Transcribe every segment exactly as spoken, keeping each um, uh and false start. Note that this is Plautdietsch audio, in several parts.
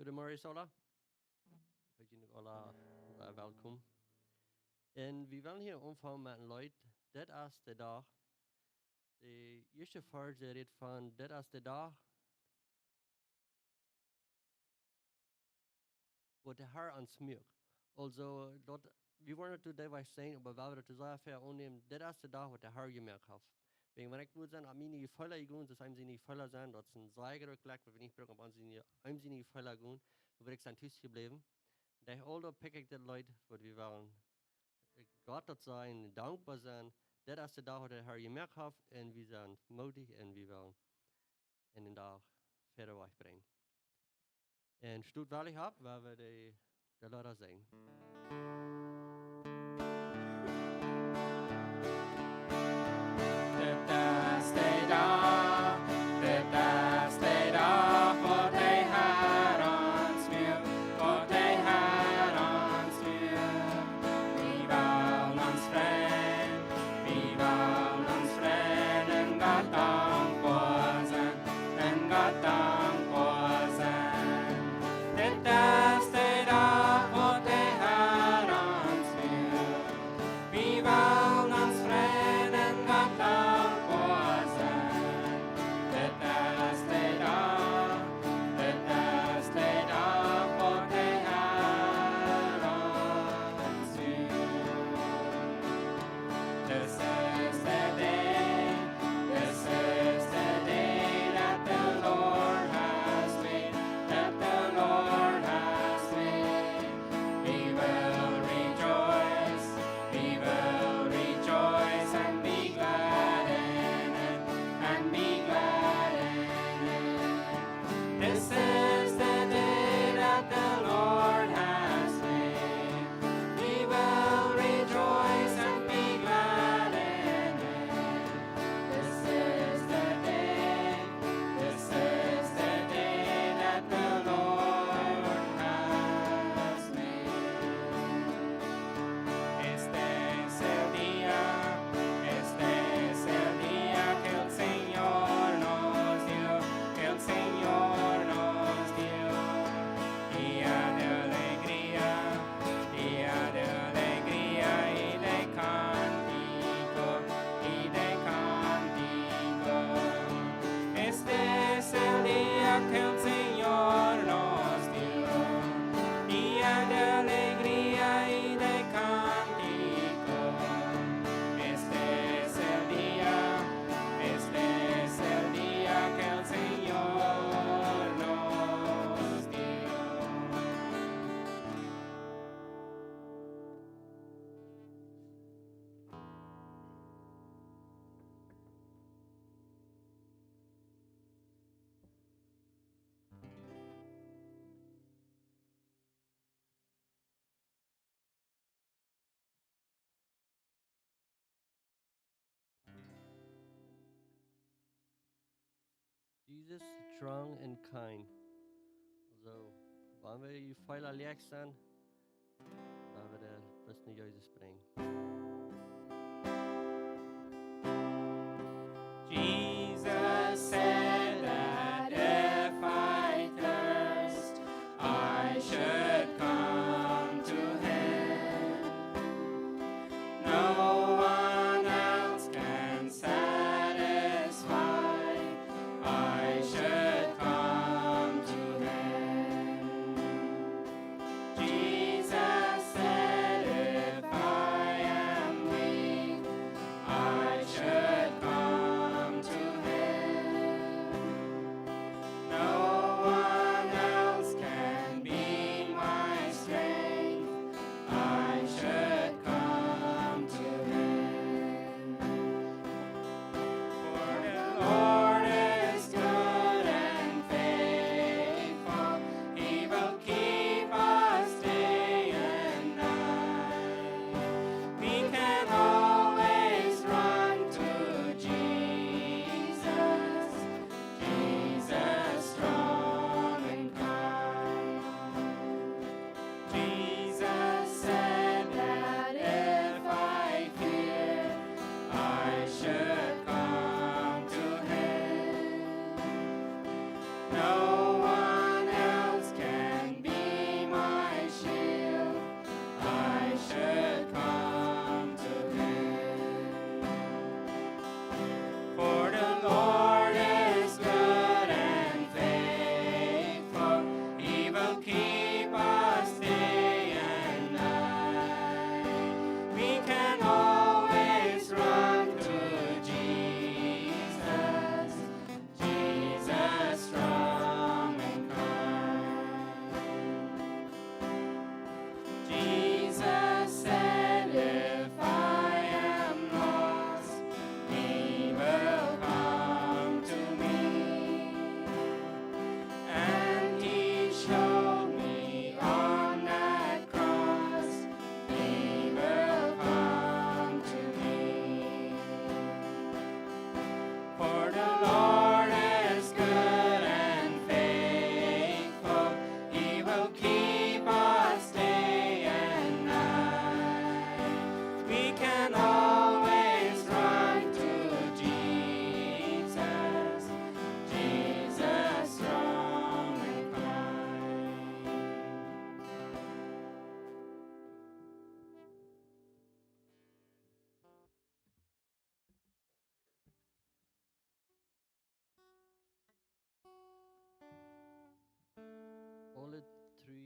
Goodemorjes aula. Ekj heet junt aula sea welkom. Un wie wellen hia aunfangen met een Leet. Dit es de Dach. De ieeschte Varsch, dee rät von, dit es de Dach, waut de Herr ons muak. Aulsoo, daut, wie woaren daut doa waut sennen, oba wie woaren daut sea fäa aunnämen, dit es de Dach, waut de Herr jemoakt haft. Wäajen, wan ekj wudd sennen, opp miene Jefeelen jegonen, soo aus eenem siene Jefeelen sent, daut es een sea groot Jlekj, waut wie nich brucken opp onse, eenem siene Jefeelen gonen, dan wudd ekj sennen tus jebläwen. Derch aul daut pikj ekj dit Leet, waut wie wellen Gott daut sennen, dankboa sennen, dit es de Dach, waut de Herr jemoakt haft, un wie sent moodich un wie wellen en dän Dach wieda wajchbrinjen. Un stot wellich opp, wiels wie de, de Leeda sinjen. Dit es de Dach, dit es de Dach, waut de Herr ons muak, waut de Herr ons muak. Wie wellen ons freien, wie wellen ons freien un Gott dankboa sennen, un Gott dankboa sennen. Dit es de Dach, waut de Herr ons muak. Wie wellen ons freien un Gott dankboa sennen. Dit es de Dach, dit es de Dach, waut de Herr ons muak. This is the day, this is the day that the Lord has made, that the Lord has made. We will rejoice, we will rejoice and be glad in it, and be glad in it. This is the day that the Lord has made. We will rejoice and be glad in it. This is the day, this is the day that the Lord has made. Este es el día, este es el día que el Señor nos dio, que el Señor nos dio. Día de alegría, día de alegría y de cántico, y de cántico. Este es el día que el Señor nos dio, día de alegría y de cántico. Este es el día, este es el día que el Señor nos dio. Jesus, strong and kind. Aulsoo, wan wie Jefeelen leicht sent, wan wie daut bloos no Jesus brinjen. Jesus said that if I thirst, I should come to him. No one else can satisfy. I should come to him.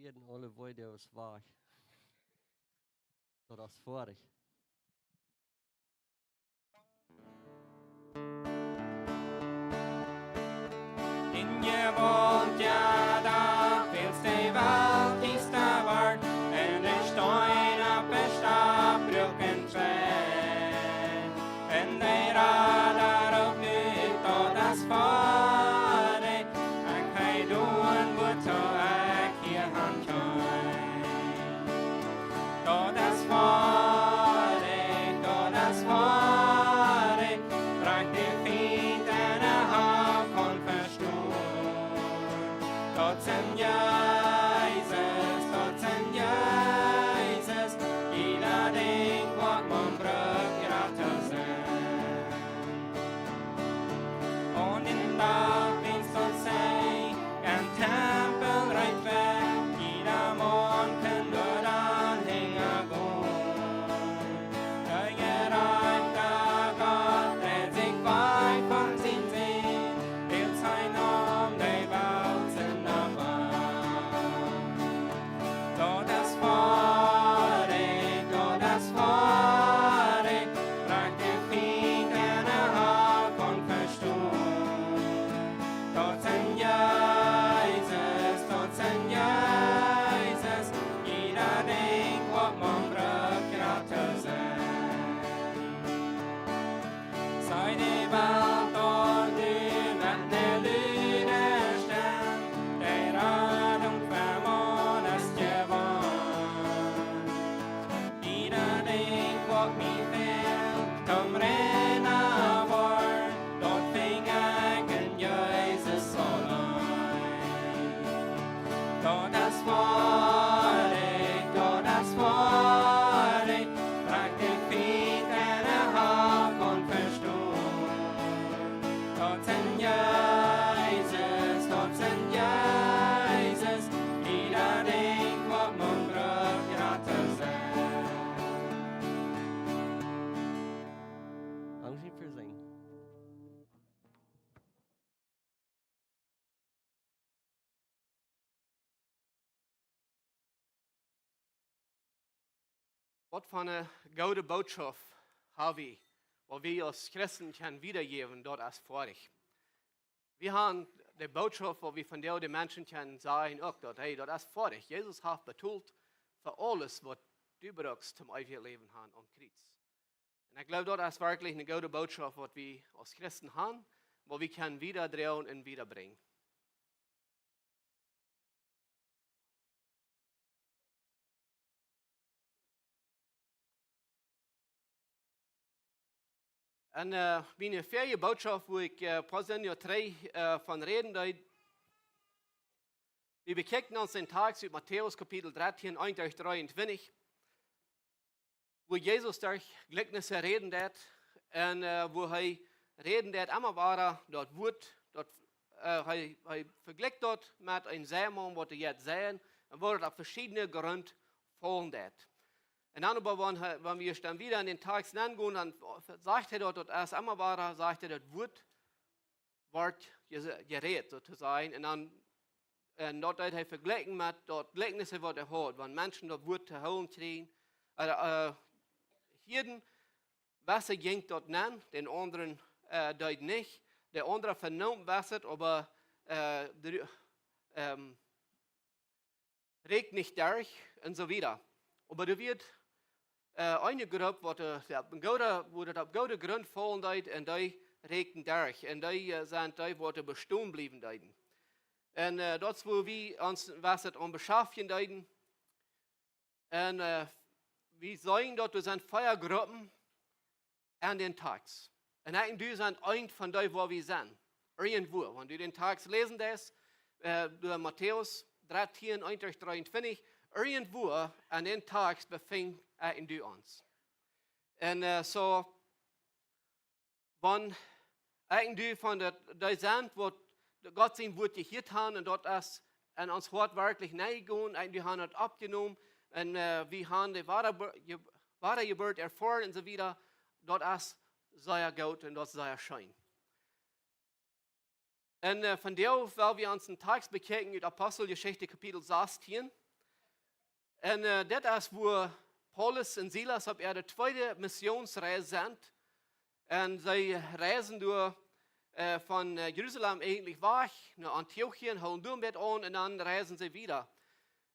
Kjrieen aule Wieed wajch. Daut es foadich. En je wont, jo, daut wiels de Welt es de Welt, un de Steen opp de Stap brucken twee. Un de Rada roopt ut, daut es foadich, ekj hab jedonen, wuatoo ekj hia han kjeem. Daut es foadich, daut es foadich, brinjt de Fient enne Hal kaun vestonen. Daut es en Jesus, daut es en Jesus, jieda Dinkj waut maun brukt, jrata sennen. Un en daut wiels daut see en Tempel rein wea, jieda Maun kunn doa aun hinjagonen. De jerajchta Gott dreid sikj wajch von sienen Sän, wiels hee naum de Welt Sind opp sikj. Daut es foadich, daut es foadich, brinjt de Fient enne Hal kaun vestonen. Daut es en Jesus, daut es en Jesus, jieda Dinkj waut maun brukt, jrata sennen. See de Welt doa nu met ne lude Stemm, de Radunk fa maun es jewant. Jieda Dinkj waut mie fält, toom reina woaren, daut finj ekj en Jesus auleen. Daut es foadich, daut es foadich, brinjt de Fient enne Hal kaun vestonen. Daut es en Jesus, daut es en Jesus, jieda Dinkj waut maun brukt, jrata sennen. Dank u veur zingen. Waut fa ne goode Bootschoft ha wie, waut wie aus Christen kjennen wiedajäwen, daut es foadich. Wie han de Bootschoft, waut wie von de, de Menschen kjennen sajen, uk daut, hey, daut es foadich. Jesus haft betolt fa aules, waut du brukst toom eewjet Läwen han aum Kjriez. Un ekj gleew, daut es werkjlich ne goode Bootschoft, waut wie aus Christen han, waut wie kjennen wiedadroagen un wiedabrinjen. Un, äh, miene väaje Bootschoft, wua ekj, äh, perseenlich trigj, äh, von räden deed, wie bekjikjten ons dän Takjst ut Matäus Kapitel dartieen, eent bat dreeuntwintich, wua Jesus derch Jlikjnisse räden deed un, äh, wua hee räden deed, emma wada daut Wuat, daut, äh, hee, hee vejlikjt daut met een Seimaun, waut hee jeit seien, un woo daut opp veschiedne Grunt faulen deed. Un dan oba, wan hee, wan wie dan wieda en dän Takjst nengonen, dan sajcht hee daut, daut es emma wada, sajcht hee, daut Wuat woat je-, jerät, soo to sajen. Un dan, un daut deed hee vejlikjen met daut Jlikjnis, waut hee haud, wan Menschen daut Wuat to hoolen kjrieejen, äh, äh, hieeden, wesse jinkj daut nenn, dän aundren, äh, deed nich. De aundre venoom wesse, oba, äh, de, ähm, räakjt nich derch un soo wieda. Oba doa wia, äh, eene Grupp, waut, äh, jo, opp een goode, wua daut opp goode Grunt faulen deed, un dee räakjten derch. Un dee, äh, sent dee, waut doa bestonen bliewen deeden. Un, äh, daut es, wua wie ons waut aun beschaftjen deeden. Un, äh, wie seenen daut doa sent vea Gruppen en dän Takjst. Un ekj un du sent eent von dee, wua wie sent. Irjentwua. Wan du dän Takjst läsen deist, äh, doa Matäus dartieen, eent bat dreeuntwintich, irjentwua en dän Takjst befinj ekj un du ons. Un, äh, soo, wan ekj un du von daut, dee sent, waut Gott sien Wuat jehieet han, un daut es en ons Hoat werkjlich nenjegonen, ekj un du han daut oppjenomen, un, äh, wie han de Wadajeburt, Je-, Wadajeburt erfoaren un soo wieda, daut es sea goot un daut es sea scheen. Un, äh, vondoag well wie ons een Takjst bekjikjen ut Aposteljeschicht Kapitel sastieen. Un äh, dit es wua Paulus un Silas opp äare tweede Missionsreis sent. Un see reisen doa äh, von äh, Jerusalem eejentlich wajch no Antiochien, hoolen doa een bät aun un dan reisen see wieda.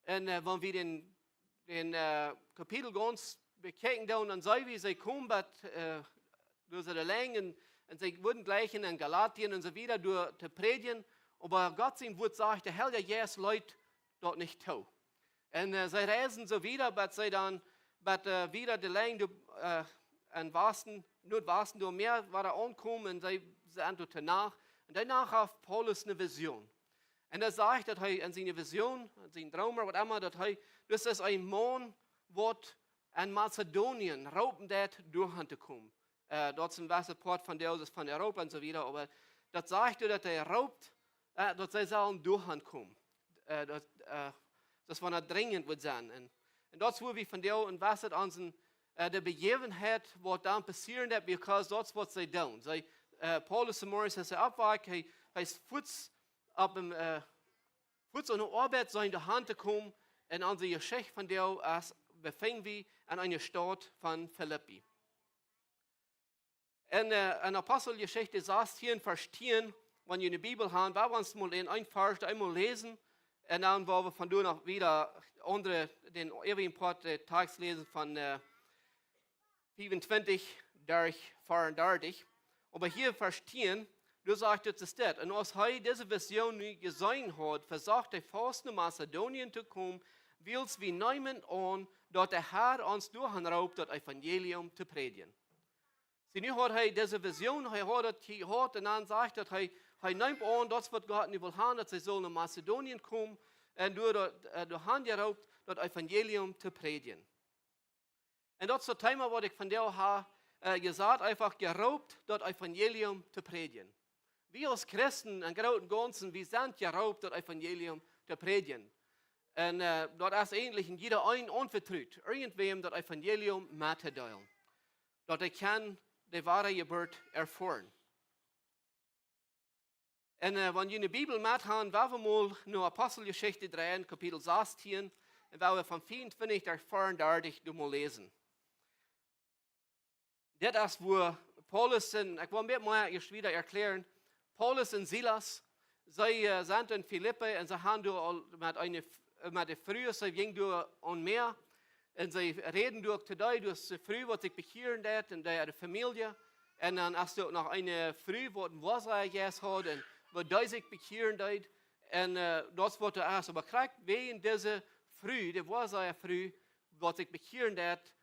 Un äh, wan wie dän, dän äh, Kapitel gaunz bekjikjen doonen, dan seenen wie, see komen bat äh, doa see de Lenj un, un see wudden jlikj en Galatien un soo wieda doa to prädjen. Oba Gott sien Wuat sajcht, de Heilje Jeist leet daut nich too. Un äh, see reisen soo wieda, bat see dan, bat äh, wieda de Lenj doa äh, en Wasten, Nuadwasten doa mea wieren aunjekomen un see sent doa to Nacht. Un doano haft Paulus eene Vision. Un doa sajcht, daut hee en siene Vision, en sienen Droom, waut emma, daut hee, daut es een Maun, waut en Mazedonien roopen deed, doahan to komen. Äh, daut es een jewesset Poat von Deel, daut es von Europa un soo wieda, oba daut sajcht, daut hee roopt, äh, daut see sellen doahan komen. Äh, daut, äh, daut es, wan daut drinjent woat sennen. Un, un daut es, wua wie vondoag en jewesset aun sent, äh, de Bejäwenheit, waut dan passieren deed, because daut es, waut see doonen. See, äh, Paulus zemorjes, aus hee oppwakt, hee, hee es fuaz opp däm, äh, fuaz aun de Oabeit sennen doahan to komen, un aun de Jeschicht vondoag es, befinj wie en eene Staut von Filippi. En, äh, en Aposteljeschicht sastieen, Varsch tieen, wan jie ne Bibel han, woa wie ons mol en een Varsch eemol läsen. Un dan woa wie von doa noch wieda aundre, dän eewjen Poat, äh, Tekst läsen von äh, fiefuntwintich, dartich, veeaundartich. Oba hia Varsch tieen, doa sajcht et, es dit: Un aus hee dise Vision nu jeseenen haud, vesocht hee faust no Mazedonien to komen, wiels wie neemen aun, daut de Herr ons doahan roopt, daut Evangelium to prädjen. See, nu haud hee dise Vision, hee haud et jehoat un dan sajcht daut hee, hee nemt aun, daut es, waut Gott nu well han, daut see sellen no Mazedonien komen un doa, doa, äh, doahan jeroopt, daut Evangelium to prädjen. Un daut es daut Thema, waut ekj vondoag ha äh, jesajcht, eefach jeroopt, daut Evangelium to prädjen. Wie aus Christen em grooten Gaunzen, wie sent jeroopt, daut Evangelium to prädjen. Un äh, daut es eejentlich en jieda een aunvetrut, irjentwäm daut Evangelium mettodeelen, daut hee kaun de woare Jeburt erfoaren. Un äh, wan jie ne Bibel met han, woa wie mol no Aposteljeschicht dree, Kapitel sastieen, un woa wie von fiefuntwintich bat veeaundartich doa mol läsen. Dit es, wua Paulus un, ekj well een bät mea ieescht wieda erkjlären, Paulus un Silas, see äh, sent en Filippi un see han doa aul met eene F-, äh, met de Fru, see jinjen doa aum Mäa. Un see räden doa uk to dee, doa es ne Fru, waut sikj bekjieren deed, un dee äa Famielje. Un dan es doa uk noch eene Fru, waut een Woasajajeist haud, un waut dee sikj bekjieren deed. Un äh, daut es, waut doa es. Oba krakjt wäajen dise Fru, de Woasajafru, waut sikj bekjieren deed,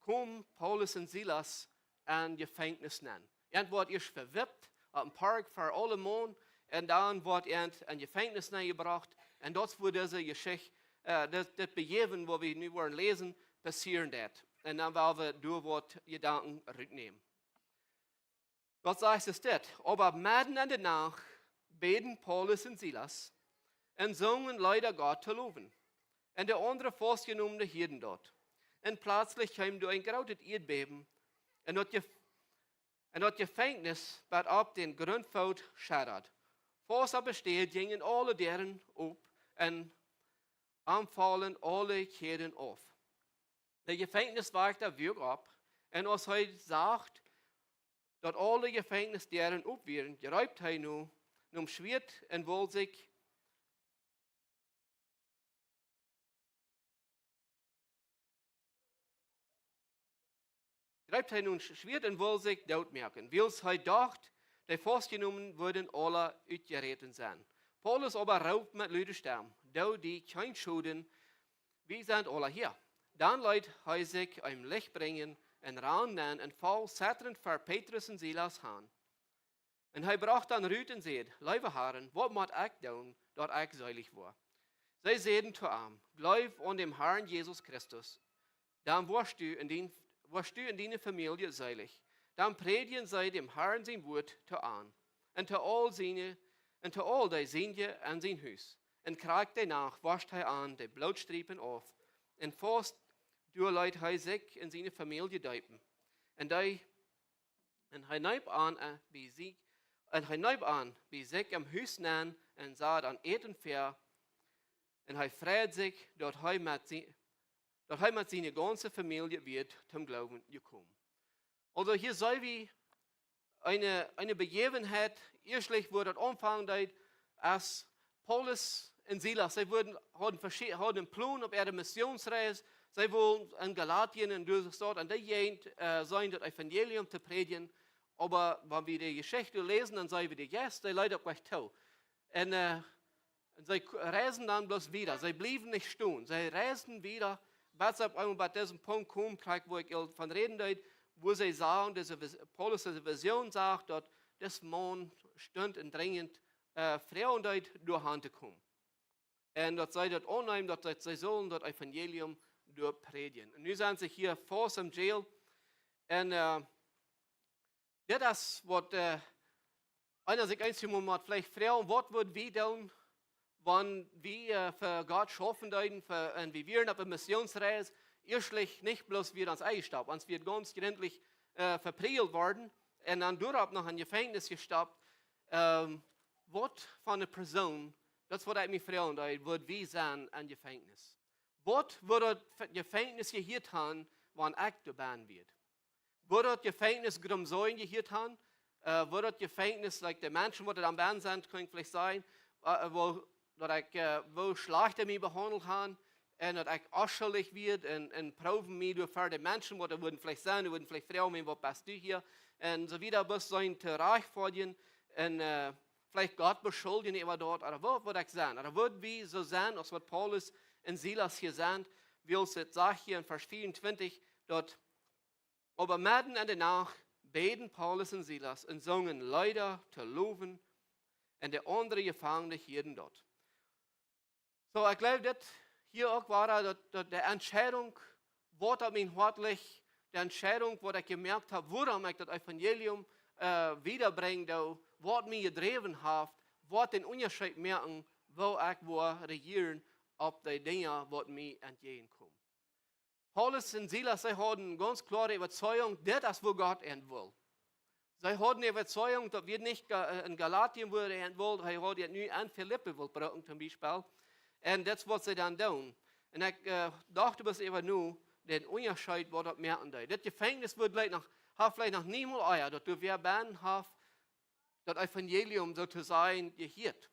komen Paulus un Silas en Jefenkjnis nenn. Eent woat ieescht vewippt, opp een Park ver aule Maun, un dan woat eent en Jefenkjnis nenn jebrocht. Un daut es, wua dise Jeschicht, äh, dit, dit Bejäwen, waut wie nu woaren läsen, passieren deed. Un dan woa wie doa waut Jedanken rutnämen. Daut sajcht et dit: Oba medden en de Nacht bäden Paulus un Silas un sungen Leeda, Gott to lowen. Un de aundre Faustjenomne hieeden daut. Un pletslich kjeem doa een grootet Ieedbäben, un daut Jef-, un daut Jefenkjnis bat opp dän Gruntvoot scheddad. Faust opp de Städ jinjen aule Däaren op, un am faulen aule Kjäden auf. De Jefenkjniswajchta wuak opp, un aus hee sach, daut aule Jefenkjnisdäaren op wieren, jreep hee no, nom Schwieet un wull sikj, jreep hee no een Schwieet un wull sikj dootmoaken, wiels hee docht, de Faustjenomne wudden aule utjeräten sennen. Paulus oba roopt met lude Stemm: Doo die kjeen Schoden, wie sent aule hia. Dan leet hee sikj em Licht brinjen un rand nenn un foll zettrent ver Petrus un Silas han. Un hee brocht an rut un säd: Leewe Harren, waut mott ekj doonen, daut ekj seelich woa? See säden to am: Jleew aun däm Harn Jesus Christus, dan woascht du un dien, woascht du un diene Famielje seelich. Dan prädjden see däm Harn sien Wuat to an, un to aul siene, un to aul dee Sienje en sien Hus. Un krakjt dee Nacht wosch hee an de Blootstriepen auf, un faust doa leet hee sikj un siene Famielje deepen. Un dee, un hee neep an, äh, bie sikj, un hee neep an bie sikj em Hus nenn un sad an Äten väa. Un hee freid sikj, daut hee met sie-, daut hee met siene gaunze Famielje wia toom Gloowen jekomen. Aulsoo hia seenen wie eene, eene Bejäwenheit, ieeschtlich wua daut aunfangen deed, aus Paulus un Silas, see wudden, hauden vesche-, hauden eenen Plon opp äare Missionsreis, see wullen en Galatien un derch daut, en dee Jäajent, äh, sennen daut Evangelium to prädjen. Oba wan wie de Jeschicht läsen, dan seenen wie, de Jeist, dee leet daut nich too. Un, äh, un see k-, reisden dan bloos wieda. See bliewen nich stonen. See reisden wieda, bat see opp eemol bie disen Punkt kjeemen, krakjt wua ekj aul von räden deed, wua see sagen, dise Vis-, Paulus dise Vision sach, daut dis Maun stunt un drinjent, äh, froagen deed, doa han to komen. Un daut see daut aunneemen, daut, daut see sullen daut Evangelium doa prädjen. Un nu sent see hia faust em Jail. Un, äh, dit es waut, äh, eena sikj eemol mott veleicht froagen, waut wudden wie doonen, wan wie, äh, fa Gott schaufen deeden, fa, un wie wieren opp eene Missionsreis, ieeschtlich nich bloos wia ons enjestoppt, ons wia gaunz jrintlich, äh, veprügelt worden un dan doaropp noch em Jefenkjnis jestoppt. Ähm, waut fa eene Persoon, daut es waut ekj mie froag, daut wudd wie sennen em Jefenkjnis? Waut wudd daut Jefenkjnis jehieet haben, wan ekj doa bennen wia? Wudd daut Jefenkjnis Grumsaien jehieet haben? Äh, wudd daut Jefenkjnis, like, de Menschen, waut doa bennen sent, kunn veleicht sennen, äh, woo, daut ekj, äh, woo schlajcht see mie behaundelt haben, un daut ekj onschullich wia, un, un proowen mie doa ver de Menschen, waut doa wudden veleicht sennen, dee wudden veleicht froagen, waut best du hia? Un soo wieda, bloos sennen to rajchtfoadjen, un, äh, veleicht Gott beschuldjen äwa daut, ooda waut wudd ekj sennen? Ooda wudd wie soo sennen, aus waut Paulus un Silas hia sent, wiels et sajcht hia en Varsch vea un twintich, daut: Oba medden en de Nacht bäden Paulus un Silas un sungen Leeda to lowen, un de aundre Jefangne hieeden daut. Soo, ekj jleew, daut hia uk wia, daut, daut de Entscheidunk, waut opp mien Hoat licht, de Entscheidunk, waut ekj jemoakt hab, wuarom ekj daut Evangelium, äh, wiedabrinjen doo, waut mie jedräwen haft, woat dän Unjascheet moaken, woo ekj woa reagieren opp de Dinja, waut mie entjäajenkomen. Paulus un Silas, see hauden gaunz kloare Äwazeigung, dit es wua Gott an well. See hauden Äwazeigung, daut wia nich Ga-, äh, en Galatien, wua hee an well, hee haud nu en Filippi well brucken, toom Biespel. Un daut es waut see dan doonen. Un ekj, äh, docht, daut es äwa nu dän Unjascheet, waut daut moaken deed. Daut Jefenkjnis wudd veleicht noch, haft veleicht noch niemols ea, daut doa wäa bennen haft, daut Evangelium soo to sajen jehieet.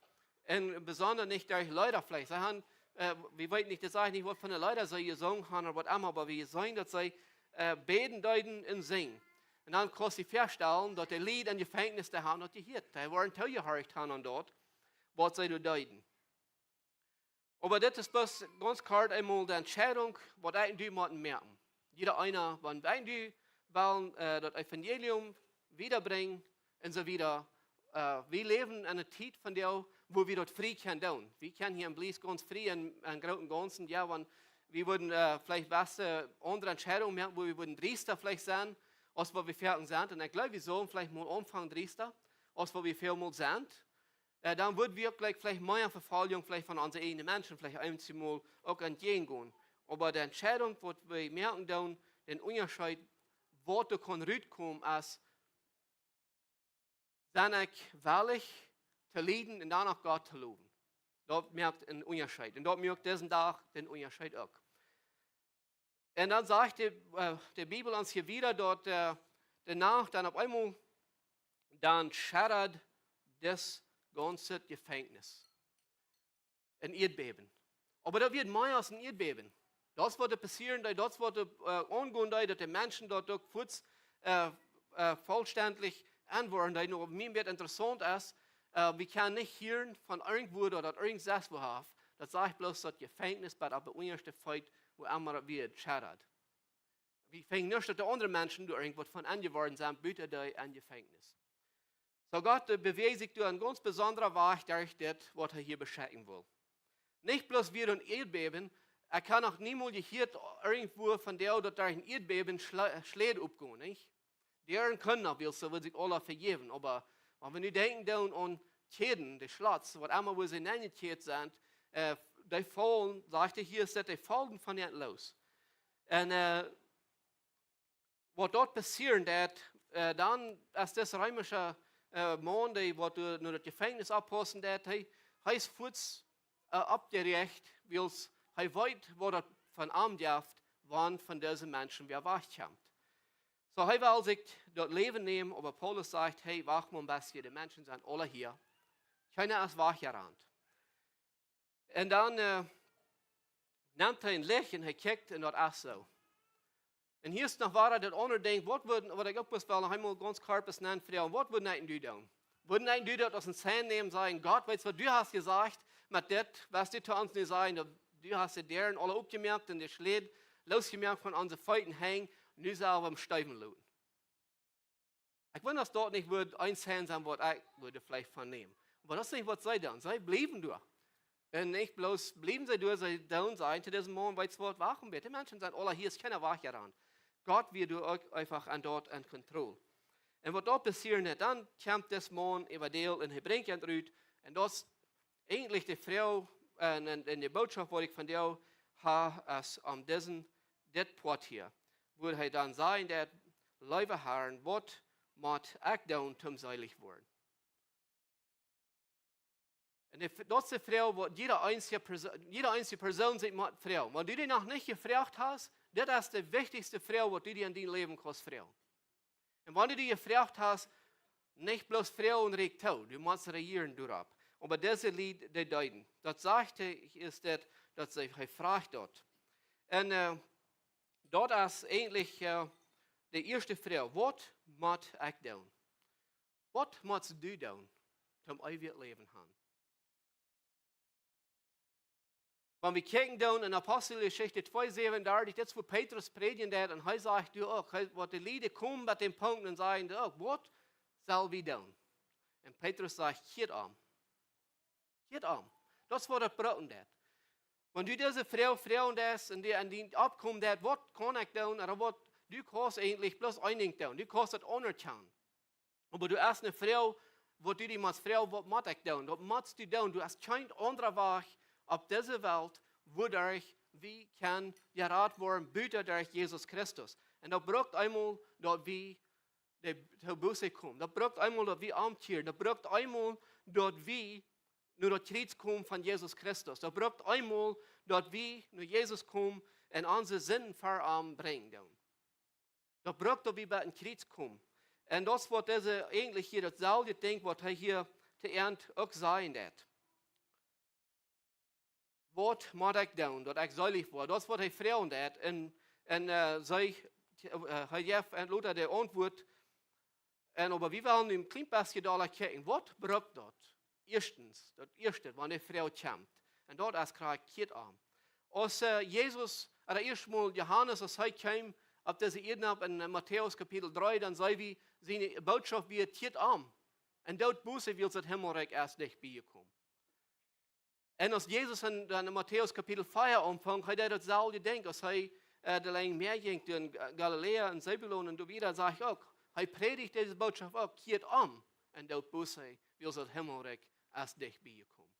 Un besonda nich derch Leeda veleicht. See haben, äh, wie weeten nich, daut sajcht nich, waut fa Leeda see jesungen haben ooda waut emma, oba wie seenen, daut see, äh, bäden deeden un singen. Un dan kaust du die väastalen, daut de Lied em Jefenkjnis, dee haben daut jehieet. Dee wieren toojehorcht haben aun daut, waut see doa deeden. Oba dit es bloos gaunz kort eemol de Entscheidunk, waut ekj un du motten moaken. Jieda eena, wan wie nu wellen, äh, daut Evangelium wiedabrinjen un soo wieda. Äh, wie läwen en eene Tiet vondoag, wua wie daut frie kjennen doonen. Wie kjennen hia en Belize gaunz frie en, en grooten Gaunzen, jo, wan wie wudden, äh, veleicht waut, äh, aundre Entscheidungen moaken, wua wie wudden driesta veleicht sennen, aus waut wie foaken sent. Un ekj jleew, wie sullen veleicht mol aunfangen driesta, aus waut wie väl mol sent. Äh, dan wudd wie uk jlikj veleicht mea Vefoljunk veleicht von onse eejne Menschen veleicht eemol uk entjäajengonen. Oba de Entscheidunk, waut wie moaken doonen, dän Unjascheet, waut doa kaun rutkomen, es, sie ekj wellich to lieden un dan uk Gott to lowen. Daut moakt eenen Unjascheet. Un daut moakt disen Dach dän Unjascheet uk. Un dan sajcht de, äh, de Bibel ons hia wieda, daut, äh, de Nacht dan opp eemol, dan schedad daut gaunze Jefenkjnis. Een Ieedbäben. Oba daut wia mea aus een Ieedbäben. Daut es waut doa passieren deed, daut es waut doa, äh, aungonen deed, daut de Menschen doa uk fuaz, äh, äh, vollstendlich aunwoaren deeden. Oba mie waut interessaunt es, äh, wie kjennen nich hieren von irjentwua daut irjent sest wua haft. Daut sajcht bloos daut Jefenkjnis, bat opp de unjaschte Feet, wua emma daut wia, schedad. Wie finjen nich daut de aundre Menschen doa irjentwaut von aunjeworden sent, buta dee em Jefenkjnis. Soo Gott, äh, bewäajd sikj doa opp een gaunz besondra Wajch derch dit, waut hee hia beschriewen well. Nich bloos wia een Ieedbäben, ekj hab noch niemols jehieet irjentwua von doa, daut doa een Ieedbäben schla-, schlecht oppgonen, nich? Dee kunnen noch, wiels see wudden sikj aula vejäwen, oba wan wie nu denkjen dan aun Kjäden, de Schlotz, waut emma wua see nenjekjädt sent, äh, dee faulen, sajcht hee hia, es daut dee faulen von an loos. Un, äh, waut doa passieren deed, äh, dan es dis reemische, äh, Maun, dee waut, äh, no daut Jefenkjnis oppaussen deed, hee, hee es fuaz, äh, oppjeräacht, wiels hee weet, waut daut von am jeft, wan von dise Menschen wäa wajchkjemt. Soo, hee well sikj daut Läwen nämen, oba Paulus sajcht: "Hey, wacht mol een bät, de Menschen sent aule hia. Kjeena es wajchjerant." Un dan, äh, nemt hee een Licht un hee kjikjt un daut es soo. Un hia es noch wada daut aundre Dinkj, waut wudd, waut ekj uk bloos well noch eemol gaunz kort bes nenn froagen: Waut wudd ekj nu doonen? Wudd ekj nu daut aus een Sign nämen, sajen: "Gott, weetst waut, du hast jesajcht, met dit, waut du to ons nu sajen, daut du hast de Däaren aule opjemoakt un de Schläd loosjemoakt von onse Feet un Henj, nu sell wie am steewen loten"? Ekj weet, daut daut nich wudd een Sign sennen, waut ekj wudd veleicht von nämen. Oba daut es nich waut see doonen. See bliewen doa. Un nich bloos bliewen see doa, see doonen, sajen to disen Maun: "Weetst waut, wacht een bät. De Menschen sent aule hia, es kjeena wajchjerant." Gott wia doa uk eefach aun daut en Kontroll. Un waut doa passieren deit, dan kjemt dis Maun äwa däl un hee brinjt an rut. Un daut es eejentlich de Froag, äh, un, un de Bootschoft, waut ekj von die ha, es om disen, dit Poat hia, wua hee dan sajen deit: "Leewa Herr, waut mott ekj doonen, om seelich woaren?" Un de, daut es de Froag, waut jieda eensje Perso-, jieda eensje Persoon sikj mott froagen. Wan du die noch nich jefroacht hast, dit es de wichtichste Froag, waut du die en dien Läwen kaust froagen. Un wan du die jefroacht hast, nich bloos froagen rieekjt too, du motst reajieren doaropp. Oba dise Lied, dee deeden. Daut sajcht hee, es dit, daut see, hee fruach daut. Un, äh, daut es eejentlich, äh, de ieeschte Froag: Waut mott ekj doonen? Waut motst du doonen, om eewjet Läwen han? Wan wie kjikjen doonen en Aposteljeschicht twee säwenundartich, daut es wua Petrus prädjen deed, un hee sajcht doa uk, hee, waut de Lied komen bie dän Punkt un sajen doa uk: "Waut sell wie doonen?" Un Petrus sajcht: "Kjieet om. Kjieet om." Daut es waut daut brucken deit. Wan du dise Froag froagen deist un die aun dien oppkomen deit: "Waut kaun ekj doonen?" Ooda waut, du kaust eejentlich bloos een Dinkj doonen. Du kaust daut aunerkjanen. Oba du hast eene Froag, waut du die motst froagen: "Waut mott ekj doonen?" Daut motst du doonen. Du hast kjeen aundra Wajch opp dise Welt, wuaderch wie kjennen jerat woaren, buta derch Jesus Christus. Un daut brukt eemol, daut wie de, de Buße komen. Daut brukt eemol, daut wie omkjieren. Daut brukt eemol, daut wie no daut Kjriez komen von Jesus Christus. Daut brukt eemol, daut wie no Jesus komen un onse Sinden ver am brinjen doonen. Daut brukt, daut wie bie een Kjriez komen. Un daut es waut dise eejentlich hia, daut selwje Dinkj, waut hee hia to Enj uk sajen deit. "Waut mott ekj doonen, daut ekj seelich woa?" Daut es waut hee froagen deit. Un, un, äh, see, äh, hee jeft aun lota de Auntwuat. Un oba wie wellen nu een kjlien bät dolla kjikjen. Waut brukt daut? Ieeschtens, daut ieeschte, wan de Froag kjemt. Un daut es krakjt: "Kjieet om." Aus, äh, Jesus, ooda ieeschtmol Johanes, aus hee kjeem opp dise Ieed opp en, äh, Matäus Kapitel dree, dan säd wie, siene Bootschoft wia: "Kjieet om un doot Buße, wiels daut Himmelrikj es dicht bie jekomen." Un aus Jesus en, dan en Matäus Kapitel vea aunfunk, hee deed daut selwje Dinkj, aus hee, äh, de Lenj Mäa jinkj, en Ga-, Galiläa un Sebulon un doa wieda, sajcht uk, hee prädicht dise Bootschoft uk: "Kjieet om un doot Buße, wiels daut Himmelrikj es dicht bie jekomen."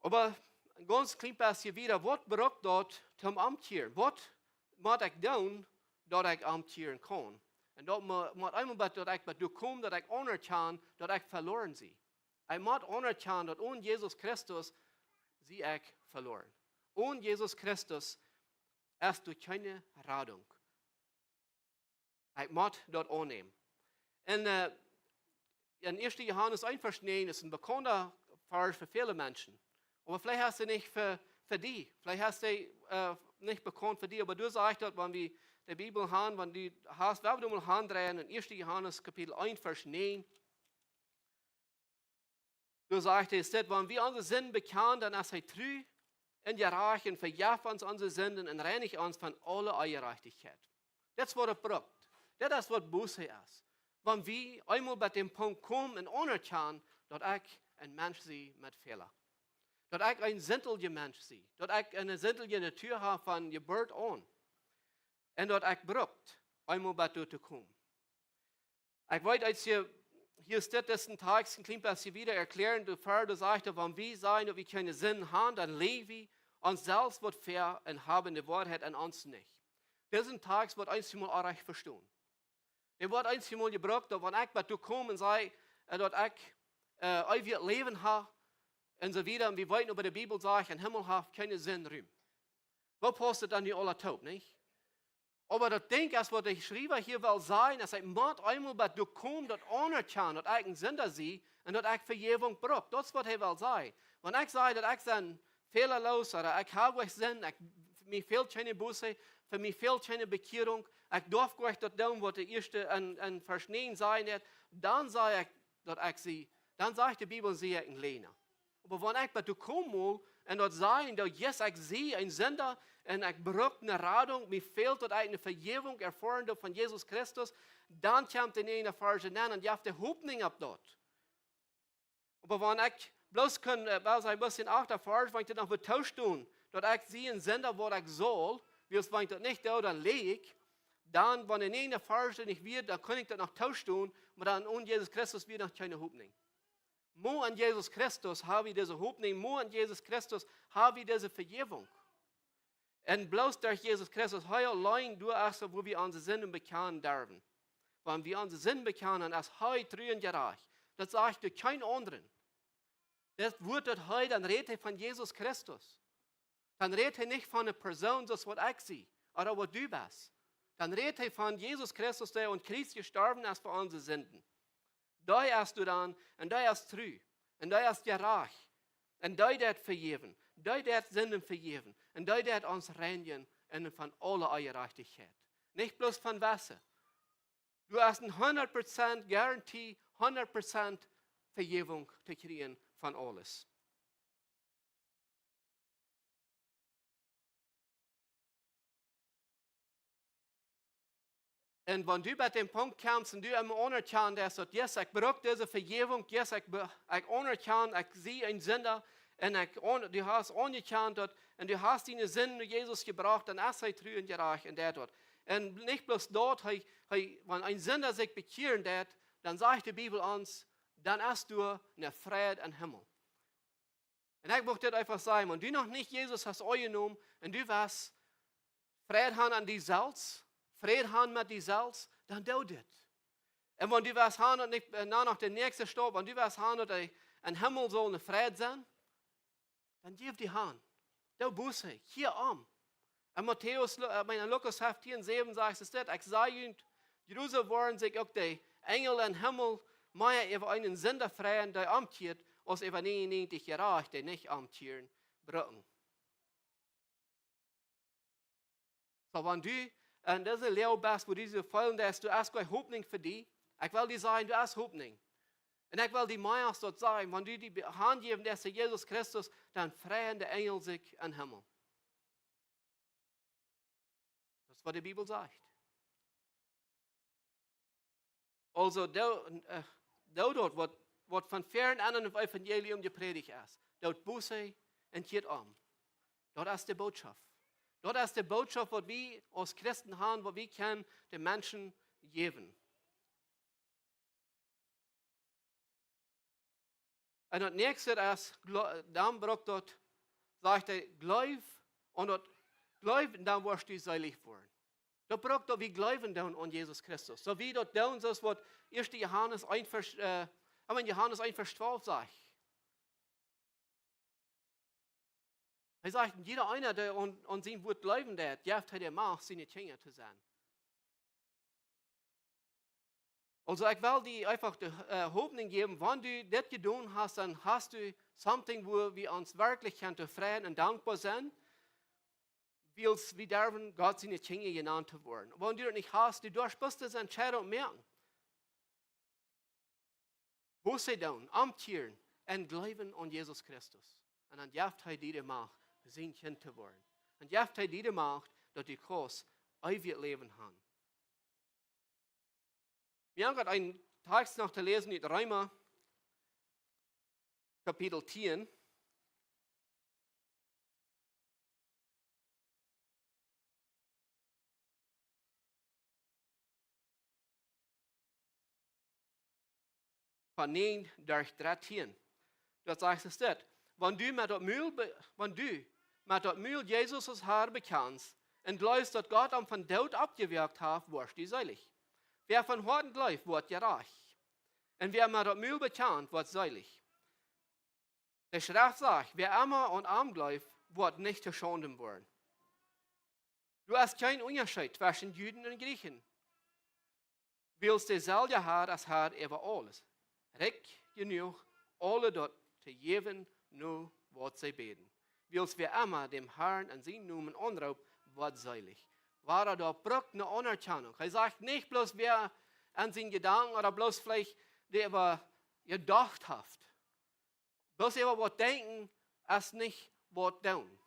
Oba een gaunz kjlien bät wieda, waut brukt daut, om omkjieren? Waut mott ekj doonen, daut ekj omkjieren kaun? Un daut mo-, mott eemol bie daut ekj bie doa kom, daut ekj aunerkjan, daut ekj veloaren sie. Ekj mott aunerkjanen, daut one Jesus Christus sie ekj veloaren. One Jesus Christus es doa kjeene Radunk. Ekj mott daut aunnämen. Un, äh, en ieeschte Johanes eent Varsch näajen es een bekaunda Varsch fa väle Menschen. Oba veleicht es hee nich fa, fa die. Veleicht es hee, äh, nich bekaunt fa die. Oba doa sajcht daut, wan wie de Bibel han, wan du hast, well wie mol han dreien en ieeschte Johanes Kapitel eent Varsch näajen. Doa sajcht hee, es dit: "Wan wie onse Sinden bekjanen, dan es hee tru un jerajcht un vejeft ons onse Sinden un reinicht ons von aule Onjerajchtichkjeit." Daut es waut et brukt. Daut es waut Buße es. Wan wie eemol bie dän Punkt komen un aunerkjanen, daut ekj een Mensch sie met Fäla. Daut ekj een sintelja Mensch sie. Daut ekj eene sintelje Natua hab von Jeburt aun. Un daut ekj brukt eemol bie doa to komen. Ekj weet, aus hee, hia steit, daut es een Tekjst, een kjlien bät wieda erkjlären, doa ver, doa sajcht hee: "Wan wie sajen, daut wie kjeene Sind han, dan läajen wie ons selfst waut väa un haben de Woarheit en ons nich." Daut es een Tekjst, waut eenjemol orrajcht vestonen. Dee woat eenjemol jebrukt, daut wan ekj bie doa kom un saj, äh, daut ekj, äh, eewjet Läwen hab, un soo wieda. Un wie weeten, oba de Bibel sajcht, em Himmel haft kjeene Sind Rum. Woo paust daut dan nu aula toop, nich? Oba daut Dinkj es, waut de Schriewa hia well sajen, es, ekj mott eemol bat doa komen, daut aunerkjanen, daut ekj een Sinda sie un daut ekj Vejäwunk bruck. Daut es, waut hee well sajen. Wan ekj saj, daut ekj sie fälaloos, ooda ekj hab goanich Sind, ekj, fa mie fält kjeene Buße, fa mie fält kjeene Bekjierunk, ekj darf goanich daut doonen, waut de ieeschte en, en Varsch näajen sajcht, dan saj ekj, daut ekj sie, dan sajcht de Bibel, sie ekj een Läajna. Oba wan ekj bat doa komen mott un daut sajen, daut, yes, ekj sie een Sinda un ekj bruck eene Radunk, mie fält daut ekj eene Vejäwunk erfoaren doo von Jesus Christus, dan kjemt de näajende Varsch nenn un jeft de Hopninj opp daut. Oba wan ekj bloos kunn, äh, well sajen, bloos dän achten Varsch, wan ekj daut noch wudd toostonen, daut ekj sie een Sinda, waut ekj saul, wiels wan ekj daut nich doo, dan läaj ekj, dan, wan de näajende Varsch nich wia, dan kunn ekj daut noch toostonen, oba dan onen Jesus Christus wia noch kjeene Hopninj. Mau en Jesus Christus hab wie dise Hopninj, mau en Jesus Christus hab wie dise Vejäwunk. Un bloos derch Jesus Christus, hee auleen, doa es, wua wie onse Sinden bekjanen derwen. Wan wie onse Sinden bekjanen, es hee tru un jerajcht. Daut sajcht doa kjeen aundren. Daut Wuat, daut hee, dan rät hee von Jesus Christus. Dan rät hee nich von eene Persoon, soo aus waut ekj sie, ooda waut du best. Dan rät hee von Jesus Christus, dee aum Kjriez jestorwen es fa onse Sinden. Dee es doa dan, un dee es tru, un dee es jerajcht, un dee deit vejäwen, dee deit Sinden vejäwen, un dee deit ons reinjen un von aule Onjerajchtichkjeit. Nich bloos von Wota. Du hast eene hundat Prozent Garantie, hundat Prozent Vejäwunk to kjrieen von aules. Un wan du bie dän Punkt kjemst un du emma aunerkjanst, daut, yes, ekj bruck dise Vejäwunk, yes, ekj be-, ekj aunerkjan, ekj sie een Sinda, un ekj aun-, du hast aunerkjant daut, un du hast diene Sind no Jesus jebrocht, dan es hee tru un jerajcht un deit daut. Un nich bloos daut, hee, hee, wan een Sinda sikj bekjieren deit, dan sajcht de Bibel ons, dan es doa eene Fräd em Himmel. Un ekj mucht dit eefach sajen, wan du noch nich Jesus hast aunjenomen un du west Fräd han aun die selfst, Fräd han met die selfst, dan doo dit. Un wan du west han un nich, äh, no noch de näakjste Stap, wan du west han daut hee em Himmel saul een Fräd sennen, dan jeff die han. Doo Buße, kjia om. En Matäus, Lu-, äh, meen, en Lukas feftieen säwen sajcht et dit: "Ekj saj junt, jrusem woaren sikj uk de Enjel em Himmel mea äwa eenen Sinda freien, dee omkjieet, aus äwa nieeunnäajentich Jerajchte, dee nich omkjieren, brucken." Soo, wan du en dise Loag best, wua du die feelen deist, du hast kjeene Hopninj fa die, ekj well die sajen, du hast Hopninj. Un ekj well die mea aus daut sajen, wan du die be-, hanjefst aun Jesus Christus, dan freien de Enjel sikj em Himmel. Daut es waut de Bibel sajcht. Aulsoo, doo, äh, doo daut, waut, waut von Väaren aun daut Evangelium jeprädicht es. Doo Buße un kjia om. Daut es de Botschaft. Daut es de Botschaft, waut wie aus Christen han, waut wie kjennen de Menschen jäwen. Un daut näakjste es, glo-, dan brukt daut, sajcht hee, jleew aun daut, jleew un dan woascht du seelich woaren. Daut brukt daut wie jleewen doonen aun Jesus Christus. Soo aus wie daut doonen, soo aus waut ieeschte Johanes eent Varsch, äh, ekj meen, Johanes eent Varsch twalf sajcht. Hee sajcht, jieda eena, dee aun, aun sien Wuat jleewen deit, jeft hee de Macht, siene Kjinja to sennen. Aulsoo, ekj well die eefach de, äh, Hopninj jäwen, wan du dit jedonen hast, dan hast du something, wua wie ons werkjlich kjennen tofräd un dankboa sennen, wiels wie derwen Gott siene Kjinja jenant to woaren. Wan du daut nich hast, du doascht bloos dise Entscheidunk moaken. Buße doonen, omkjieren un jleewen aun Jesus Christus. Un dan jeft hee die de Macht, sien Kjint to woaren. Dan jeft hee die de Macht, daut du kaust eewjet Läwen han. Wie haben grad een Tekjst noch to läsen ut Reema, Kapitel tieen. Von näajen derch dartieen. Doa sajcht et dit: "Wan du met daut Mul be-, wan du met daut Mul Jesus aus Herr bekjanst un jleefst, daut Gott am vom Doot oppjewakjt haft, woascht du seelich. Wäa von Hoaten jleeft, woat jerajcht. Un wäa met daut Mul bekjant, woat seelich." De Schreft sajcht: "Wäa emma aun am jleeft, woat nich to Schaunden woaren." Doa es kjeen Unjascheet tweschen Juden un Jrieechen, wiels deeselwja Har es Har äwa aules, rikj jenuach, aule daut to jäwen no waut see bäden. Wiels wäa emma däm Harn en sienen Nomen aunroopt, woat seelich. Wada, daut brukt eene Aunerkjanunk. Hee sajcht nich bloos, wäa en sienen Jedanken ooda bloos veleicht doaräwa jedocht haft. Bloos äwa waut denkjen es nich waut doonen.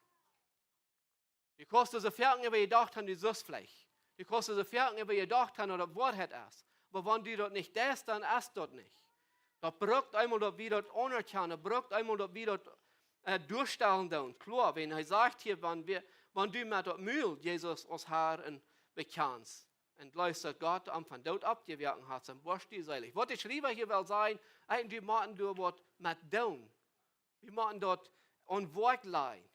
Du kaust soo foaken äwa jedocht han, du sust veleicht. Du kaust soo foaken äwa jedocht han, daut daut Woarheit es. Oba wan du daut nich deist, dan es daut nich. Daut brukt eemol, daut wie daut aunerkjanen, daut brukt eemol, daut wie daut, äh, derchstalen doonen. Kloa, wan hee sajcht hia, wan wie, wan du met daut Mul Jesus aus Har bekjanst un jleefst, daut Gott am vom Doot oppjewakjt haft, dan woascht du seelich. Waut de Schriewa hia well sajen, eejentlich wie motten doa waut met doonen. Wie motten daut aun Woakj lajen.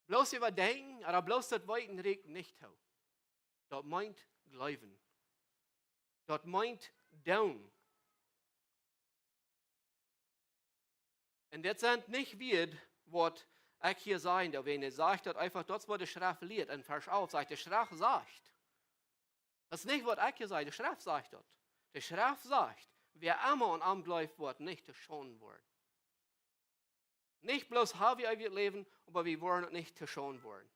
Bloos äwadenkjen, ooda bloos daut weeten rieekjt nich too. Daut meent jleewen. Daut meent doonen. Un dit sent nich Wieed waut ekj hia saj, daut wan hee sajcht daut eefach, daut es waut de Schreft lieet. En Varsch alf sajcht, de Schreft sajcht. Daut es nich waut ekj hia saj, de Schreft sajcht daut. De Schreft sajcht, wäa emma aun am jleeft, woat nich to Schaund woaren. Nich bloos ha wie eewjet Läwen, oba wie woaren uk nich to Schaund woaren.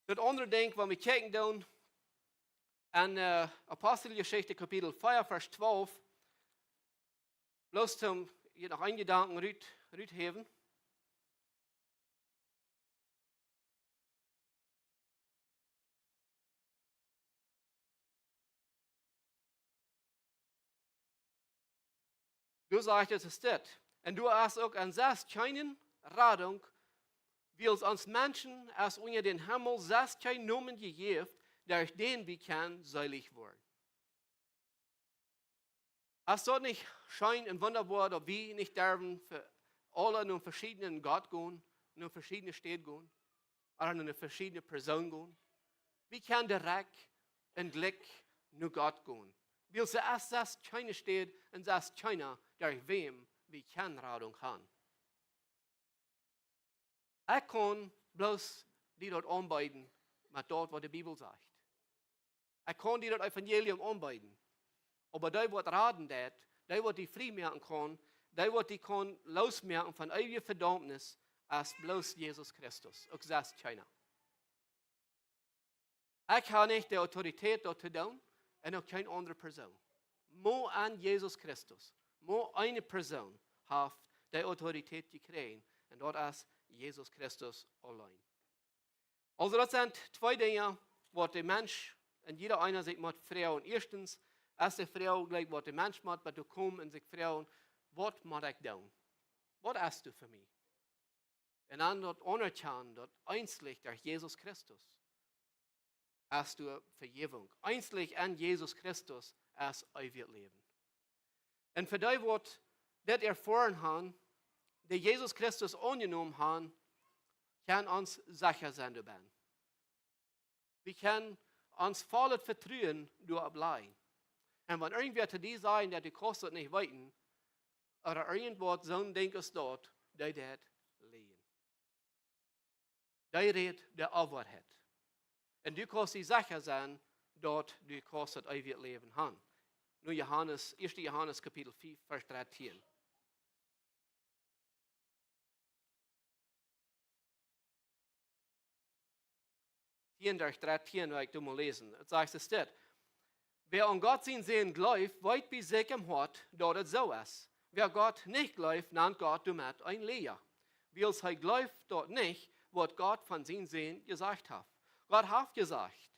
Daut aundre Dinkj, waut wie kjikjen doonen, en, äh, Aposteljeschicht Kapitel vea, Varsch twalf, bloos om hia noch een Jedanken rut, ruthäwen. Doa sajcht et, es dit. Un doa es uk aun sest kjeene Radunk, wiels ons Menschen es unja dän Himmel sest kjeen Nomen jejäft, derch dän wie kjennen seelich woaren. Es daut nich scheen un wundaboa, daut wie nich derwen fa aule no veschiedne Gott gonen, no veschiedne Städ gonen, ooda no veschiedne Persoonen gonen? Wie kjennen direkt un jlikj no Gott gonen. Wiels et es sest kjeene Städ un sest kjeena, derch wäm wie kjennen Radunk han. Ekj kaun bloos die daut aunbeeden met daut, waut de Bibel sajcht. Ekj kaun die daut Evangelium aunbeeden. Oba dee, waut raden deit, dee, waut die frie moaken kaun, dee, waut die kaun loosmoaken von eewje Vedaumnis, es bloos Jesus Christus. Uk sest kjeena. Ekj ha nich de Autoritäet daut to doonen un uk kjeen aundre Persoon. Mau aun Jesus Christus. Mau eene Persoon haft de Autoritäet jekjräajen un daut es Jesus Christus auleen. Aulsoo, daut sent twee Dinja, waut de Mensch un jieda eena sikj mott froagen. Ieeschtens es de Froag jlikj, waut de Mensch mott, waut doa kjemt un sikj froagen, waut mott ekj doonen? Waut hast du fa mie? Un dan daut aunerkjanen, daut eensich derch Jesus Christus hast du Vejäwunk. Eensich en Jesus Christus es eewjet Läwen. Un fa dee, waut dit erfoaren han, dee Jesus Christus aunjenomen han, kjennen ons secha sennen doabennen. Wie kjennen ons vollet Vetruen doaropp lajen. Un wan irjentwäa to die sajcht, daut du kaust daut nich weeten, ooda irjentwaut soon Dinkj es daut, dee deit läajen. Dee rät de Woarheit. Un du kaust die secha sennen, daut du kaust daut eewje Läwen han. No Johanes, ieeschte Johanes Kapitel fiew, Varsch dartieen. Tieen derch dartieen, well ekj doa mol läsen. Et sajcht es dit: Wäa aun Gott sien Sän jleeft, weet bie sikj em Hoat, daut et soo es. Wäa Gott nich jleeft, nant Gott doamet een Läaja. Wiels hee jleeft daut nich, waut Gott von sien Sän jesajcht haft. Gott haft jesajcht,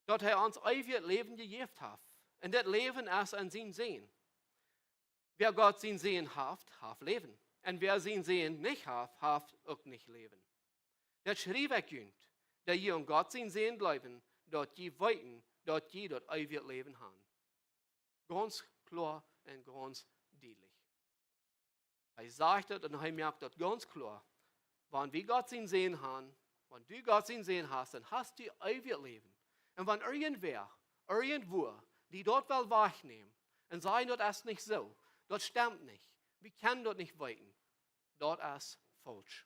daut hee ons eewjet Läwen jejäft haft. Un dit Läwen es en sien Sän. Wäa Gott sien Sän haft, haft Läwen. Un wäa sien Sän nich haft, haft uk nich Läwen. Daut schriew ekj junt, dee jie aun Gott sien Sän jleewen, daut jie weeten, daut jie daut eewje Läwen han. Gaunz kloa un gaunz dietlich. Hee sajcht daut un hee moakt daut gaunz kloa. Wan wie Gott sien Sän han, wan du Gott sien Sän hast, dan hast du eewjet Läwen. Un wan irjentwäa, irjentwua, die daut well wajchnämen un sajen, daut es nich soo, daut stemt nich, wie kjennen daut nich weeten, daut es faulsch.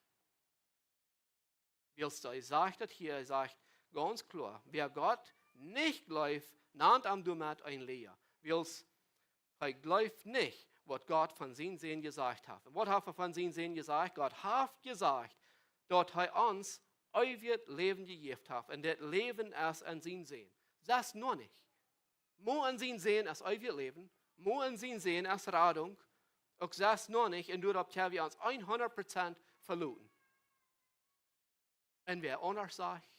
Wiels hee sajcht daut hia, hee sajcht gaunz kloa: Wäa Gott nich jleeft, nant am doamet een Läaja. Wiels hee jleeft nich, waut Gott von sienen Sän jesajcht haft. Un waut haft hee von sienen Sän jesajcht? Gott haft jesajcht, daut hee ons eewjet Läwen jejäft haft. Un dit Läwen es en sienen Sän. Sest noch nich. Mau en sienen Sän es eewjet Läwen. Mau en sienen Sän es Radunk. Uk sest noch nich. Un doaropp kjenn wie ons hundat Prozent veloten. Un wäa aundasch sajcht,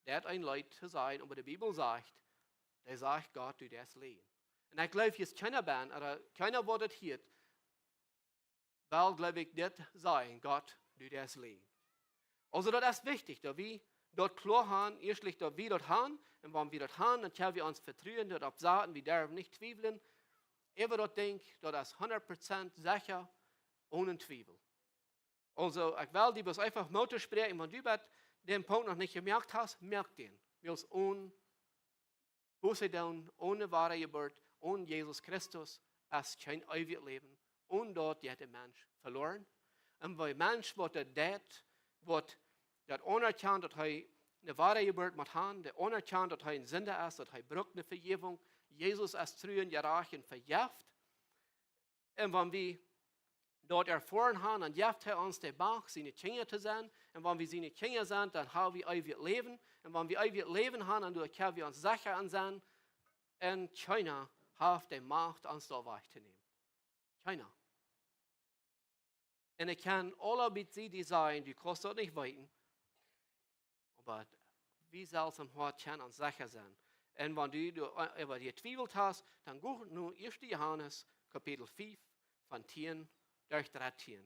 daut es een Leet to sajen, oba de Bibel sajcht, dee sajcht: Gott, du deist läajen. Un ekj jleew, hia es kjeena bennen, ooda kjeena woat daut hia, well, jleew ekj, dit sajen: Gott, du deist läajen. Aulsoo, daut es wichtich, daut wie daut kloa haben, ieeschtlich daut wie daut haben, un wan wie daut haben, dan kjenn wie ons vetruen, daut opp saten, wie derwen nich twiewlen. Äwa daut Dinkj, daut es hundat Prozent secha, onen Twiewel. Aulsoo, ekj well die bloos eefach Moot toospräakjen, wan du bat dän Punkt noch nich jemoakt hast, moak dän. Wiels onen Buße doonen, one Wadajeburt, onen Jesus Christus, es kjeen eewjet Läwen. Onen daut jeit de Mensch veloren. Un wäa Mensch, waut daut deit, waut daut aunerkjant, daut hee ne Wadajeburt mott haben, dee aunerkjant, daut hee een Sinda es, daut hee brukt ne Vejäwunk, Jesus es tru un jerajcht un vejeft. Un wan wie daut erfoaren haben, dan jeft hee ons de Macht, siene Kjinja to sennen. Un wan wie siene Kjinja sent, dan haben wie eewjet Läwen. Un wan wie eewjet Läwen haben, dan kjenn wie ons secha aun sennen. Un kjeena haft de Macht, ons daut wajchtonämen. Kjeena. Un ekj kjenn aule bie die, dee sajen: Du kaust daut nich weeten. Oba wie selfst em Hoat kjennen ons secha sennen. Un wan du, du, äh, äwa die twiewelt hast, dan go no ieeschte Johanes, Kapitel fiew, von tieen derch dartieen.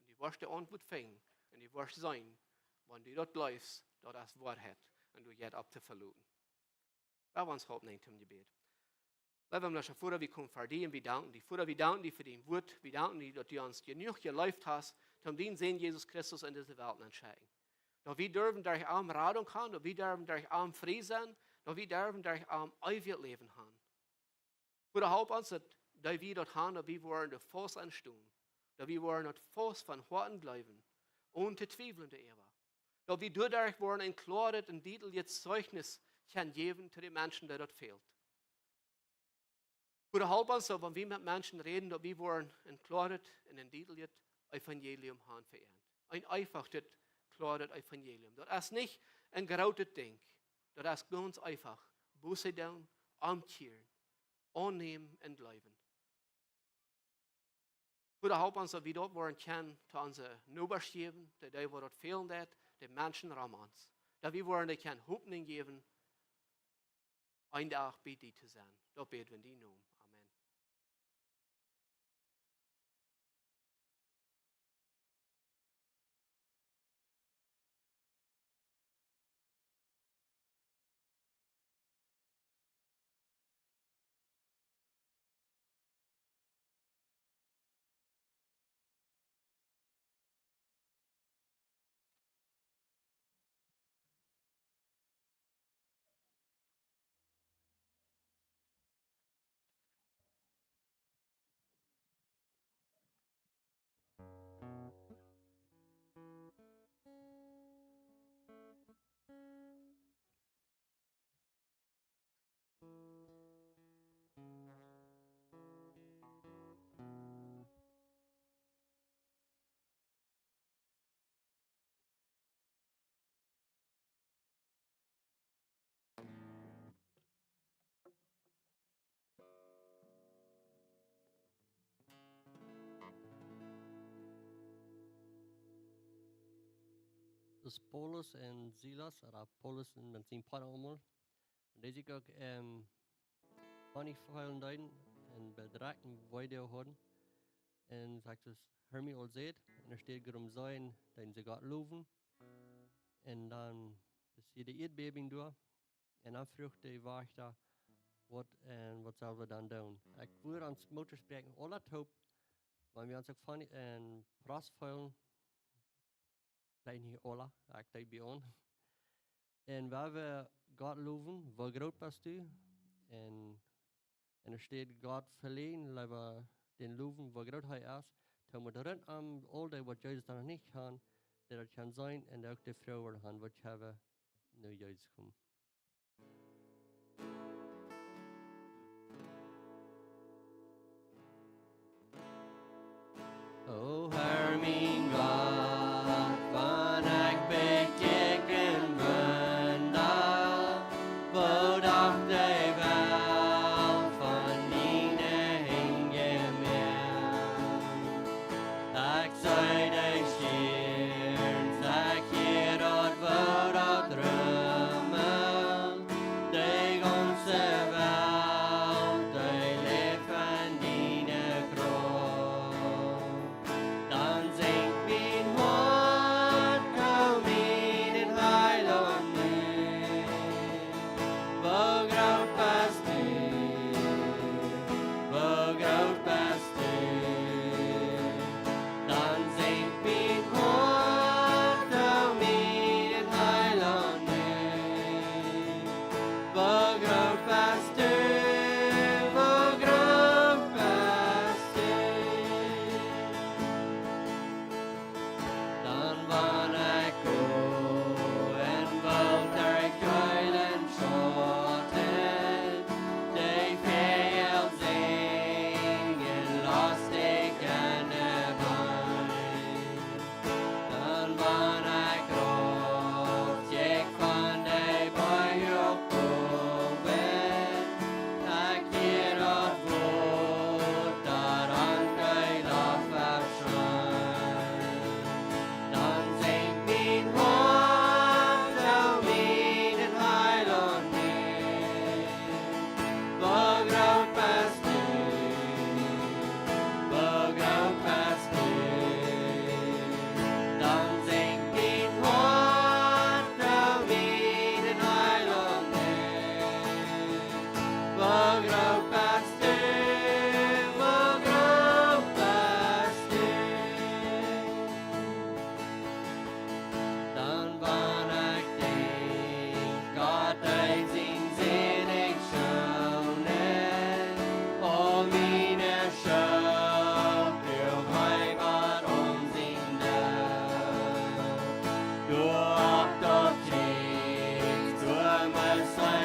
Un du woascht de Auntwuat finjen. Un du woascht seenen, wan du daut jleefst, daut es Woarheit. Un du jeist opp to veloten. Lot ons halpen toom Jebäd. Leewa himlischa Voda, wie komen ver die un wie danken die. Voda, wie danken die fa dien Wuat. Wie danken die, daut du ons jenuach jeleeft hast, om dienen Sän Jesus Christus en dise Welt to schekjen. Daut wie derwen derch am Radunk haben, daut wie derwen derch am frie sennen, daut wie derwen derch am eewjet Läwen haben. Voda, halp ons, daut, daut wie daut haben, daut wie woaren doa faust aun stonen. Daut wie woaren daut faust von Hoaten jleewen, onen to twiewlen doaräwa. Daut wie doaderch woaren een kloaret un dietlichet Zeichnis kjennen jäwen to de Menschen, dee daut fält. Voda, halp ons, daut wan wie met Menschen räden, daut wie woaren een kloaret un een dietlichet Evangelium haben fa an. Een eefachet, kloaret Evangelium. Daut es nich een grootet Dinkj. Daut es gaunz eefach. Buße doonen, omkjieren, aunnämen un jleewen. Voda, halp ons, daut wie daut woaren kjennen to onse Nobasch jäwen, dee, dee woaren daut fälen, daut de Menschen rom ons. Daut wie woaren dee kjennen Hopninj jäwen, een Dach bie die to sennen. Daut bäd wie en dienen Nomen. Amen. Dis Paulus un Silas, ooda Paulus un met sien Poat aulemol, dee sikj uk, ähm, funny feelen deeden un bedrekjten Weedoag hauden. Un sajcht daut Hermie aul säd, un doa steit: Wuarom sellen see Gott lowen? Un dan es hia de Ieedbäwunk doa. Un dan fruach de Wajchta: Waut, un waut sell wie dan doonen? Ekj wudd ons Moot toospräakjen, aula toop, wan wie ons uk von een Prost feelen, veleicht nich aula, ekj denkj bie ons. Un wan wie Gott lowen: Woo groot best du? Un, un doa steit: Gott veläajnen, leewa dän lowen, woo groot hee es. Dan mott rut am aul dee, waut Jesus dan noch nich kjanen, dee daut kjennen seenen un uk de Froag woaren han, waut haben nu Jesus komen. O Herr mien Gott, wan ekj bekjikj een Wunda, woo daut de Welt von diene Henj jemoakt. Ekj see de Stierns, ekj hia daut Wuat daut rumelt, de gaunze Welt, dee läft von diene Krauft. Dan sinjt mien Hoat to mienen Heilaunt nu: Woo groot best du, woo groot best du. Dan sinjt mien Hoat to mienen Heilaunt nu: Woo groot best du, woo groot best du. Dan wan ekj go en Woolt derch Höllen Schauten, de Väajel sinjen lostich en de Beem. Dan wan ekj rauf kjikj von de Boajch bowen, ekj hia daut Wuat daut aun de Loft veschreit, dan sinjt mien Hoat to mienen Heilaunt nu: Woo groot best du, woo groot best du. Dan sinjt mien Hoat to mienen Heilaunt nu: Woo groot best du, woo groot best du. Dan wan ekj denkj, Gott deed sien Sän nich schoonen, aul miene Schult droag hee bot aun sien Doot. Doa opp daut Kjriez, doa must hee